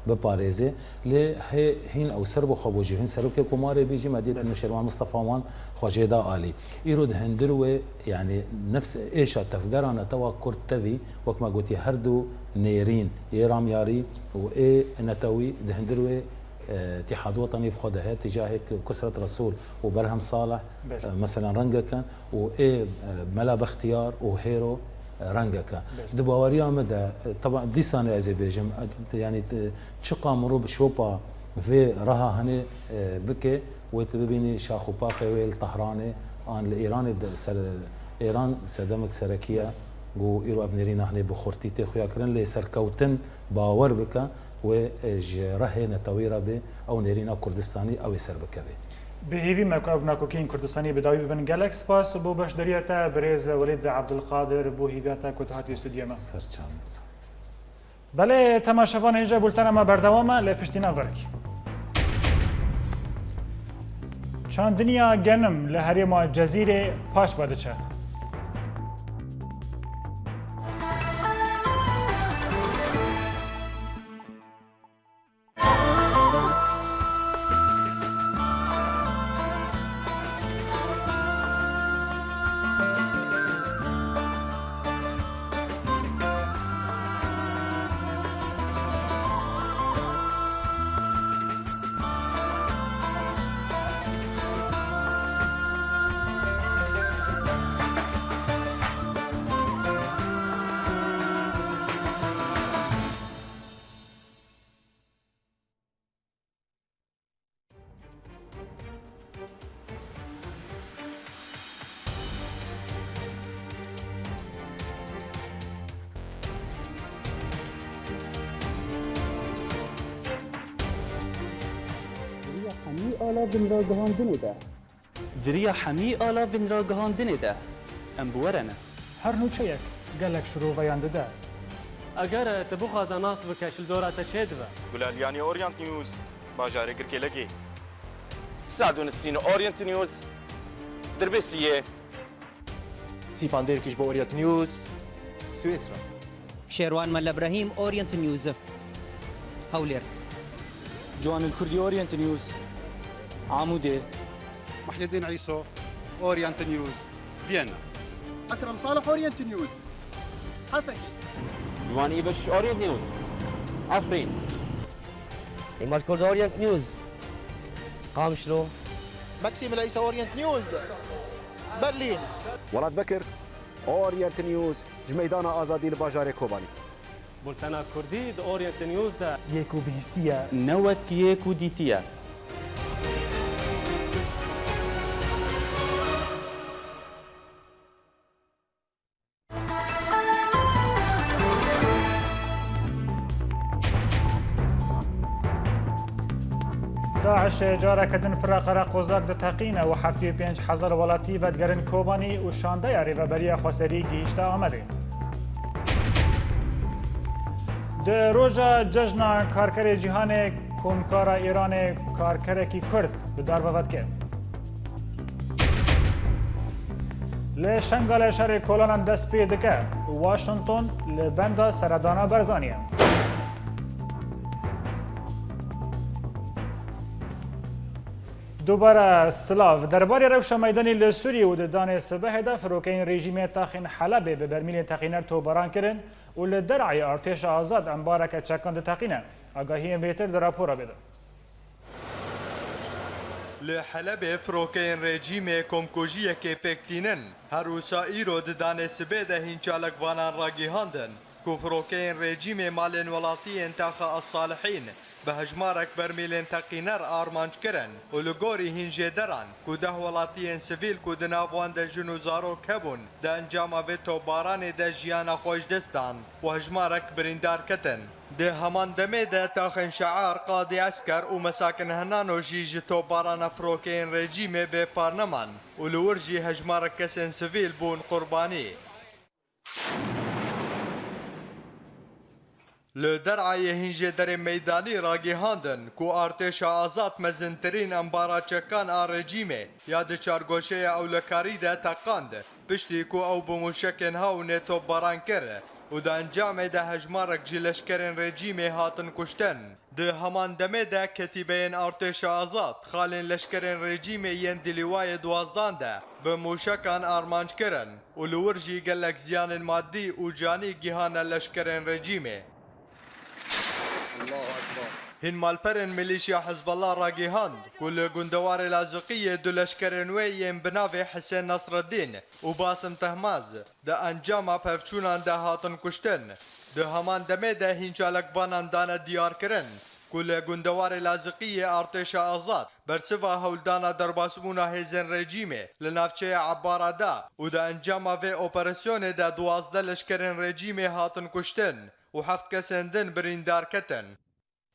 biparêzê. Lê hê hîn ew ser bi xwe bû jî, hîn serokê komarê bî jî, me dît Belê. Nûşêrwan Mistefa wan xwe jê da alî. Îro di hundir wê, yanî nefs êşa tevgera netewa Kurd tevî, wek me gotiye, her du nêrîn, ê ramyarî û ê netewî di hundir wê, e, Îtîhad Wetanî bi xwe de heye, tîcahê Kusret Resûl û Berhem Salih, Belê. e, mesela rengeke û ê, e, Mela Bextiyar û Hêro rengeke. Belê. Di baweriya min de, e, teba dîsanê ez ê bêjim, e, yanî, e, çiqa mirov bi şopa vê reha hinê, e, bike, wê tu bibînî şax û paxê wê li Tehranê an li Îranê de ser, Îran sedemek serekî ye, Ku îro ev nêrîna hinê bi xurtî tê xuya kirin, lê serkewtin bawer bike wê, e, ji rehê netewî re bê, ew nêrîna Kurdistanî ew ê ser bikeve. Bi hêvî me ku ev nakokiyên Kurdistanî bi dawî bibin. Gelek spas bo beşdariya te, birêz Welîd Ebdulqadir, bo hêviya te ku tu hatî studyoya me. Ser çav. Belê, temaşevan, hêja bultena me berdewam e, lê piştî nav verekî. Çandiniya genim li herêma Cezîrê paş ve diçe. Di riya hemî ala vinragihandinê de. Di riya hemî ala vinragihandinê de em bi we re ne. Her nûçeyek gelek şiroveyan dide. Eger tu bixwaze nas bike, ji li dora te çê dibe. Gulaliyanî Orient News, bajarê Girkêlegê. Sed û nîsîn Orient News, Dirbêsiyê. Sîpan Dêrkî ji bo Orient News, Swêsra. Şêrwan Mele Brahîm, Orient News, Hewlêr. Ciwanil Kurdî, Orient News, Amûdê. Muhyiddin Îso, Orient News, Viyana. Ekrem Salih, Orient News, Hesekî. Ciwanî Beşîş, Orient News, Efrîn. Îmad Kurd, Orient News, Qamişlo. Maksîm Leysa, Orient News, Berlîn. Welat Bekir, Orient News, ji Meydana Azadî li bajarê Kobanî. Bultena Kurdî di Orient News de. Yê ku bihîstiye. Ne wek yê ku dîtiye. DAIŞ careke din pira qereqozak diteqîne û heftê û pênc hezar welatî vedigerin Kobanî û şandeya Rêveberiya Xweserî gihîşte Amedê. Di roja Cejna Karkerê Cîhanê, Komkara Îranê karkerekî Kurd bi darve vedike. Li Şengalê şerê kolanan dest pê dike û Washington li benda seredana Barzanî ye. Dubare silav. Derbarê rewşa meydanî li Sûriyê û di danê sibehê de firokeyên rejîmê taxên Helebê bi bermîlên teqîner topbaran kirin û li Derayê Artêşa Azad embareke çekan diteqîne. Agahiyên bêtir di rapora bê de. Li Helebê firokeyên rejîmê komkujiyekê pêk tînin. Her wisa îro di danê sibê de hîn çalakvanan ragihandin ku firokeyên rejîmê malên welatiyên taxa As-Salihîn bi hejmarek bermîlên teqîner armanc kirin û li gorî hîn jêderan ku deh welatiyên sivîl ku di nav wan de jin û zarok hebûn, di encama vê topbaranê de jiyana xwe ji dest dan û hejmarek birîndar ketin. Di heman demê de taxên Şear, Qadî Esker û Mesakin Henano jî ji topbarana firokeyên rejîmê bê par neman û li wir jî hejmarek kesên sivîl bûn qurbanî. Li Derayê hîn jêderên meydanî ragihandin ku Artêşa Azad mezintirîn embara çekan a rejîmê ya di çargoşeya ewlekarî de teqand, piştî ku ew bi mûşekên hewne topbaran kir û di encamê de hejmarek ji leşkerên rejîmê hatin kuştin. Di heman demê de ketîbeyên Artêşa Azad xalên leşkerên rejîmê yên di lîwayê duwazdan de bi mûşekan armanc kirin û li wir jî gelek ziyanên madî û canî gihane leşkerên rejîmê. Hîn malperên milîşya Hizbullah ragihand ku li gundewarê Laziqiyê du leşkerên wê yên bi navê Hisên Nasreddîn û Basim Tehmaz di encama pevçûnan de hatin kuştin. Di heman demê de hîn çalakvanan dane diyarkirin ku li gundewarê Laziqiyê artêşa azad bersiva hewldana derbasbûna hêzên rejîmê li navçeya Ebara da û di encama vê operasyonê de duwazdeh leşkerên rejîmê hatin kuştin û heft kesên din birîndar ketin.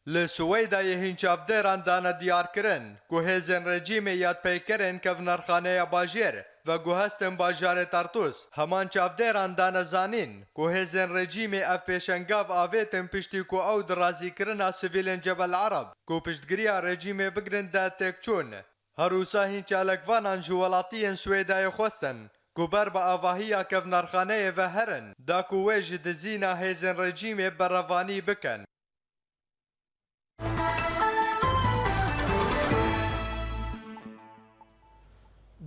Li Siweydayê hîn çavdêran dane diyarkirin ku hêzên rejîmê ya peykerên kevnerxaneya bajêr veguhestin bajarê Tartûs. Heman çavdêran dane zanîn ku hêzên rejîmê ev pêşengav avêtin piştî ku ew di razîkirina sivîlên Cebel Ereb ku piştgiriya rejîmê bigrin de têk çûn. Her wisa hîn çalakvanan ji welatiyên Swêdayê xwestin ku ber bi avahiya kevnerxaneyê ve herin, da ku wê ji dizîna hêzên rejîmê berevanî bikin.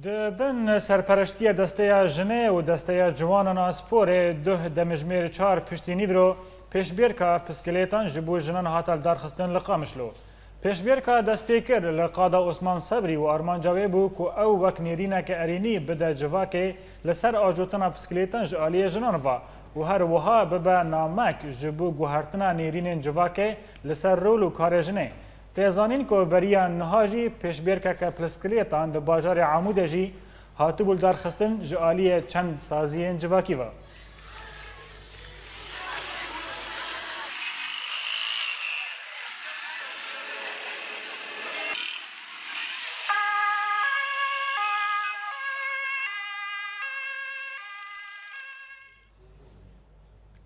Di bin serpereştiya Desteya Jinê û Desteya Ciwanan a Sporê duh demijmêr çar piştî nîvro pêşbêrka piskilêtan ji bo jinan hate lidarxistin li Qamişlo. Pêşbêrka dest pê kir li qada Osman Sebrî û armanca wê bû ku ew wek nêrîneke erênî bide civakê li ser ajotina piskilêtan ji aliyê jinan ve û her wiha bibe namek ji bo guhertina nêrînên civakê li ser rol û karê jinê. Tê zanîn ku beriya niha jî pêşbêrkeke piskilêtan di bajarê Amûdê jî hatibû lidarxistin ji aliyê çend saziyên civakî ve.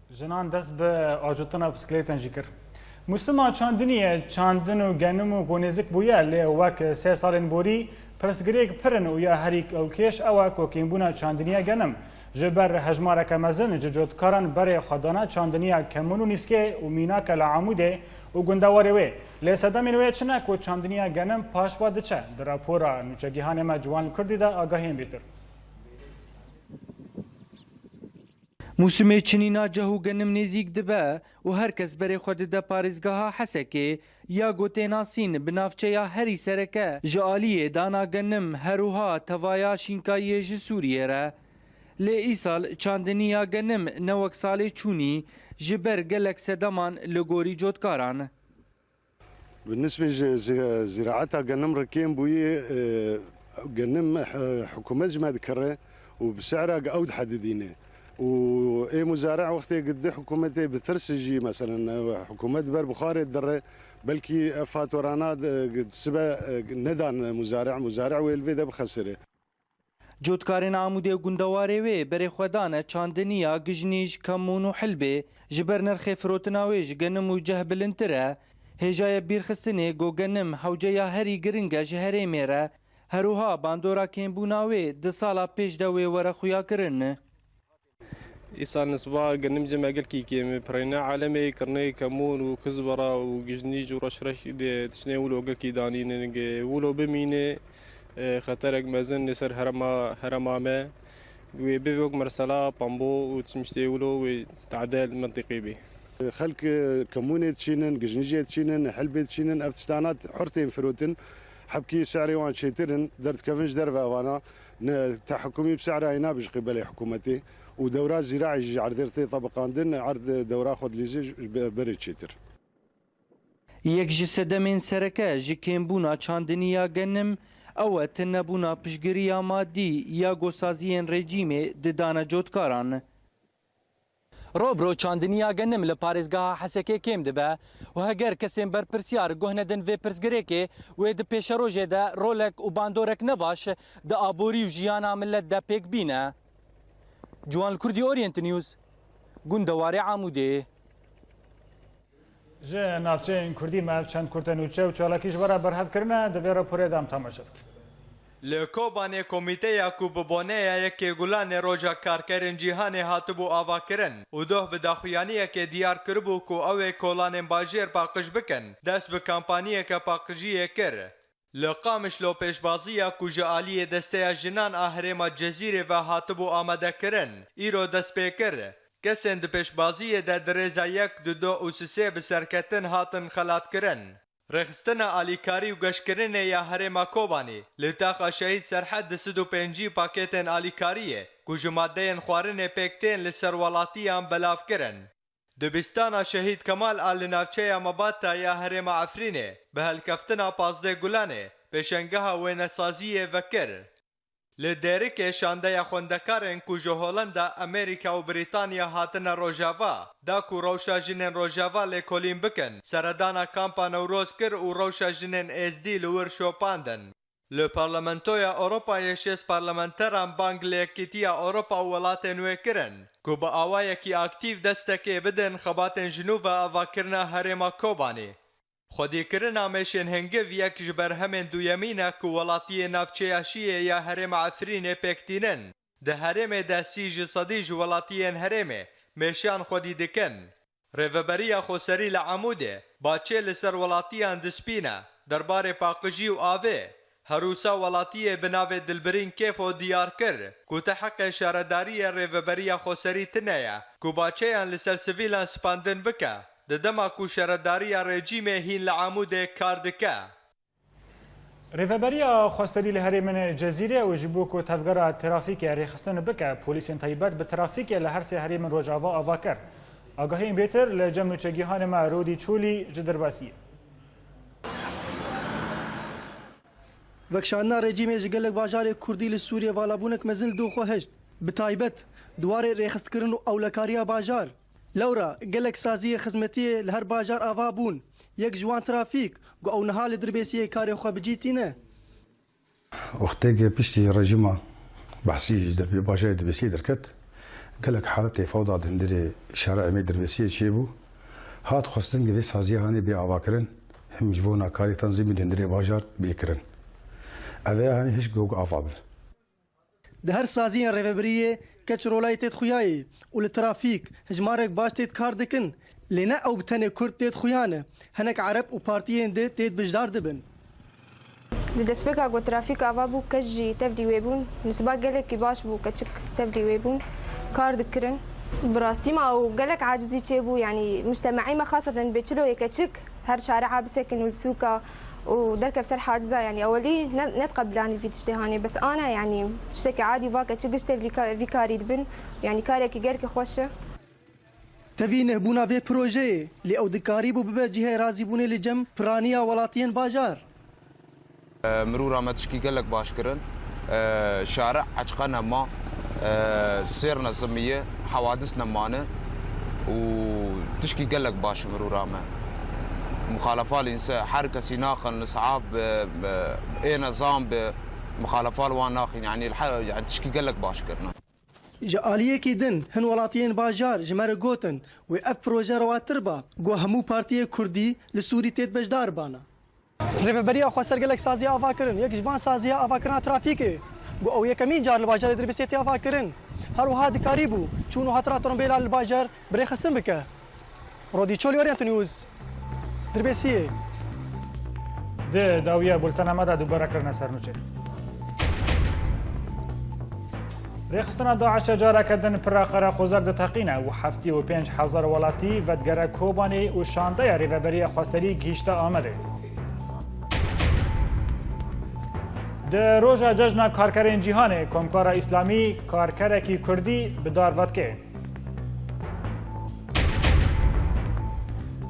Jinan dest bi ajotina bisikletên jî kir. Mûsima çandiniyê, çandin û genim û ku nêzik bûye, lê wek sê salên borî pirsgirêk pir in û ya herî ew kêş ew e ku kêmbûna çandiniya genim ji ber hejmareke mezin ji cotkaran berê xwe dane çandiniya Kemun û Nîskê û mînake li Amûdê û gundewarê wê. Lê sedemên wê çi ne ku çandiniya genim paş ve diçe? Di rapora nûçegihanê me Ciwan Kurdî de agahiyên bêtir. Mûsimê çinîna ceh û genim nêzîk dibe û her kes berê xwe dide parêzgeha Hesekê ya ku tê nasîn bi navçeya herî sereke ji aliyê dana genim, her wiha tevaya şînkayiyê ji Sûriyê re. Lê îsal çandiniya genim ne wek salê çûnî ji ber gelek sedeman li gorî cotkaran. Bi nisbê ji zî-, zîraeta genim re kêm bûyî, e, genim, e, hikûmet ji me dikire û bi sehra ew dihedidîne. Û ê muzare wextê di hikûmetê bi tirs jî, meselen, e, hikûmet ber bixarê dire, belkî ev faturana de, sibe, e, nedan muzare, muzare wê li vê de bixesire. Cotkarên Amûdê û gundewarê wê berê xwe dane çandiniya Gijnîj, Kemûn û Hilbê. Ji ber nirxê firotina wê ji genim û ceh bilindtir e. Hêjayê bîrxistinê ku genim hewceya herî giring e ji herêmê re. Her wiha bandora kêmbûna wê di sala pêş de wê were xuyakirin. Îsal nisba genim cem e gelkî kêm e. Pireyne alemê kirnê kemûn û kizbera û gijnîj û reşreş dê tiştê wilo gelkî danînin. Ge wilo bimîne, e, xeterek mezin li ser herema, herema me. Wê bivê wek mesela pambo û tiştê wilo wê tade li mentiqê bê. Xelk, e, kemûnê diçînin, gijnîjê diçînin, helbê diçînin, ev tiştana hur tên firotin. Hebkî se'rê wan çêtir in, derdikevin ji derve evana. Ne tehekûmî bi se'ra hîna bi ji qîbelê hikûmetê û dewra zîraî jî ji erdê tê tebiqandin, erd dewra xwe dilîze ji be-, berê çêtir. Yek ji sedemên sereke ji kêmbûna çandiniya genim ew e tunebûna piştgiriya madî ya ku saziyên rejîmê didane cotkaran. Ro bi ro çandiniya genim li parêzgeha Hesekê kêm dibe û heger kesên berpirsyar guh nedin vê pirsgirêkê, wê di pêşerojê de rolek û bandorek nebaş di aborî û jiyana milet de pêk bîne. Ciwan Kurdî, Orient News, gundewarê Amûdê. Ji navçeyên Kurdî me ev çend kurte nûçe û çalakî ji we re berhev kirine, di vê raporê de em temaşe bikin. Li Kobanê komîteya ku bi boneya yekê Gulanê Roja Karkerên Cîhanê hatibû avakirin û doh bi daxuyaniyekê diyar kiribû ku ew ê kolanên bajêr paqij bikin, dest bi kampaniyeke paqijiyê kir. Li Qamişlo pêşbaziya ku ji aliyê Desteya Jinan a Herêma Cezîrê ve hatibû amadekirin, îro dest pê kir. Kesên di pêşbaziyê de di rêza yek, du, du û sisê bi serketin hatin xelatkirin. Rêxistina alîkarî û geşkirinê ya Herêma Kobanê li taxa Şehîd Serhed di sed û pêncî pakêtên alîkariyê ku ji madeyên xwarinê pêk tên li ser welatiyan belav kirin. Dibistana Şehîd Kemal a li navçeya Mabata ya herêma Efrînê bi helkeftina pazdeh Gulanê pêşengeha wênesaziyê vekir. Li Dêrikê şandeya xwendekarên ku ji Holanda, Amerîka û Brîtanya hatine Rojava, da ku rewşa jinên Rojava lêkolîn bikin, seredana Kampa Newroz kir û rewşa jinên Êzdî li wir şopandin. Li Parlamentoya Ewropayê şêst parlamenteran bang li Yekîtiya Ewropa û welatên wê kirin, ku bi awayekî aktîf destekê bidin xebatên ji nû ve avakirina herêma Kobanê. Xwedîkirina mêşên hingiv yek ji berhemên duyemîn e ku welatiyê navçeya Şiyê ya herêma Efrînê pêk tînin. Di herêmê de sî ji sedî ji welatiyên herêmê mêşan xwedî dikin. Rêveberiya Xweserî li Amûdê baçê li ser welatiyan dispîne, derbarê paqijî û avê. Herûsa welatiyê bi navê Dilbirîn Kêfo diyar kir ku ti heqê şaredariyê Rêveberiya Xweserî tine ye ku baçeyan li ser sivîlan spandin bike, di dema ku şaredariya rejîmê hîn li Amûdê kar dike. Rêveberiya Xweserî li herêmên Cezîrê û ji bo ku tevgera trafîkê rêxistin bike, polîsên taybet bi trafîkê li her sê herêmên Rojava ava kir. Agahiyên bêtir li cem nûçegîhanê me Rodî Çolî ji Dirbasiyê. Vekişandina rejîmê ji gelek bajarê Kurdî li Sûriyê valabûnek mezin li dû xwe hişt. Bi taybet, di warê rêxistkirin û ewlekariya bajar. Lewra gelek saziyê xizmetiyê li her bajar ava bûn. Yek ji wan trafîk, ku ew niha li Dirbêsiyê karê xwe bi cî tîne. Wextê ku piştî rejîma Behsî ji Dirbê-, bajarê Dirbêsiyê derket, gelek haletê fewda di hundirê şara em ê Dirbêsiyê çêbû. Hat xwestin ku vê saziya hanê bê avakirin, him ji bona karê tenzîmê di hundirê bajar bê kirin. Ev ê hanê hişk gog ava bin. Di her saziyên rêvebiriyê keç rolayê têt xuyayê û li trafîk hejmarek baş têt kar dikin, lê ne ew bi tenê Kurd têt xuya ne, hinek Ereb û partiyên di têt bijdar dibin. Di destpêka ku trafîk ava bû, keç jî tevlî wê bûn, nisba gelekî baş bû, keçik tevlî wê bûn, kar dikirin. Bi rastî ma û gelek acizî çêbû, yanî mujtemeî me xaseten bê çiloyê keçik, her şare'a bisekin û li sûka û derkev ser haciza, yanî ewelî ne, nediqebilanî vî tiştê hanê, bes ana, yanî tiştekî adî va keçik giş tevlî ka-, vî karî dibin, yanî karekî gelkî xweş e. Tevî nehbûna vê projeyê, lê ew dikarîbû bibe cihê razîbûnê li cem piraniya welatiyên bajar. Mirûra me tişkî gelek baş kirin. Şare eçqe nema, sêr nezimiye, hewadis nemane û tişkî gelek baş mirûra me. Muxalefa lînse her kesî naqin li saab bi, bi, ê nezan bi muxalefa li wan naxin. Yanî li her, yanî tişkî gelek baş kirine. Ji aliyekî din, hin welatiyên bajar ji me re gotin, wê ev proje rewatir ba, ku hemû partiyê kurdî li Sûrî têt beşdar bana. Rêveberiya Xweser gelek saziya ava kirin. Yek ji van saziya avakirina trafîkê, ku ew yekemîn car li bajarê Dirbêsiyê tê ava kirin. Her wiha dikarîbû çûn û hatina tombêlan li bajar bi rêxistin bike. Rodî Çolî, Orient News, Dirbêsiyê. Di dawiya bultena me de dubare kirine ser nûçe. Rêxistina DAIŞ'e careke din pira qereqozek diteqîne û heftê û pênc hezar welatî vedigere Kobanê û şandeya Rêveberiya Xweserî gihîşte Amedê. Di roja Cejna Karkerên Cîhanê, Komkara Îslamî karkerekî Kurdî bi dar vedike.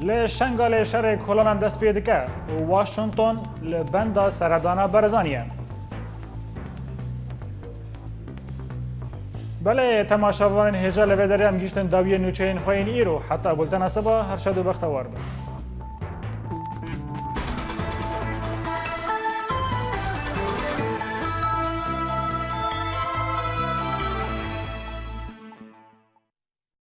Li Şengalê şerê kolanan dest pê dike û Washington li benda seredana Barzanî ye. Belê, temaşevanên hêja, li vê derê em gihîştin dawiyê nûçeyên xwe yên îro. Heta bultena siba, her şad û bextewar bin.